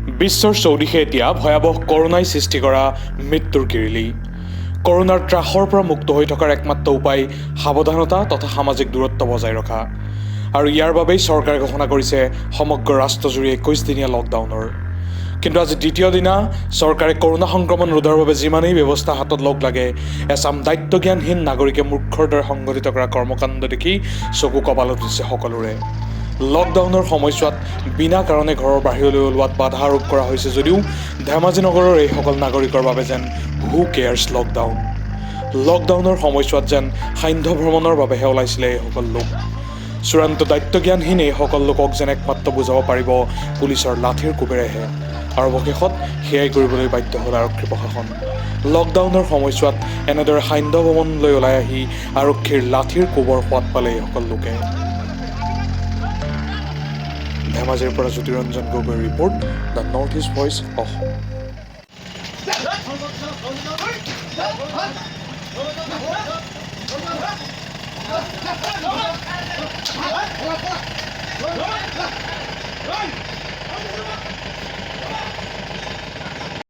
বিশ্বৰ চৌদিশে এতিয়া ভয়াৱহ কৰোণাই সৃষ্টি কৰা মৃত্যুৰ কিৰিলি। কৰোণাৰ ত্ৰাসৰ পৰা মুক্ত হৈ থকাৰ একমাত্ৰ উপায় সাৱধানতা তথা সামাজিক দূৰত্ব বজাই ৰখা আৰু ইয়াৰ বাবেই চৰকাৰে ঘোষণা কৰিছে সমগ্ৰ ৰাষ্ট্ৰজুৰি 21 দিনীয়া লকডাউনৰ। কিন্তু আজি দ্বিতীয় দিনা চৰকাৰে কৰোণা সংক্ৰমণ ৰোধৰ বাবে যিমানেই ব্যৱস্থা হাতত লওক লাগে, এচাম দায়িত্বজ্ঞানহীন নাগৰিকে মূৰ্খৰ দৰে সংঘটিত কৰা কৰ্মকাণ্ড দেখি চকু কপালত উঠিছে সকলোৰে। লকডাউনৰ সময়ছোৱাত বিনা কাৰণে ঘৰৰ বাহিৰলৈ ওলোৱাত বাধা আৰোপ কৰা হৈছে যদিও ধেমাজি নগৰৰ এইসকল নাগৰিকৰ বাবে যেন হু কেয়াৰ্ছ লকডাউন। লকডাউনৰ সময়ছোৱাত যেন সান্ধ্য ভ্ৰমণৰ বাবেহে ওলাইছিলে এইসকল লোক। চূড়ান্ত দায়িত্বজ্ঞানহীন এইসকল লোকক যেন একমাত্ৰ বুজাব পাৰিব পুলিচৰ লাঠিৰ কোবেৰেহে। আৰু অৱশেষত সেয়াই কৰিবলৈ বাধ্য হ'ল আৰক্ষী প্ৰশাসন। লকডাউনৰ সময়ছোৱাত এনেদৰে সান্ধ্য ভ্ৰমণলৈ ওলাই আহি আৰক্ষীৰ লাঠিৰ কোবৰ সোৱাদ পালে এইসকল লোকে। ধেমাজিৰ পৰা জ্যোতিৰঞ্জন গগৈৰ report, the north east voice, Assam.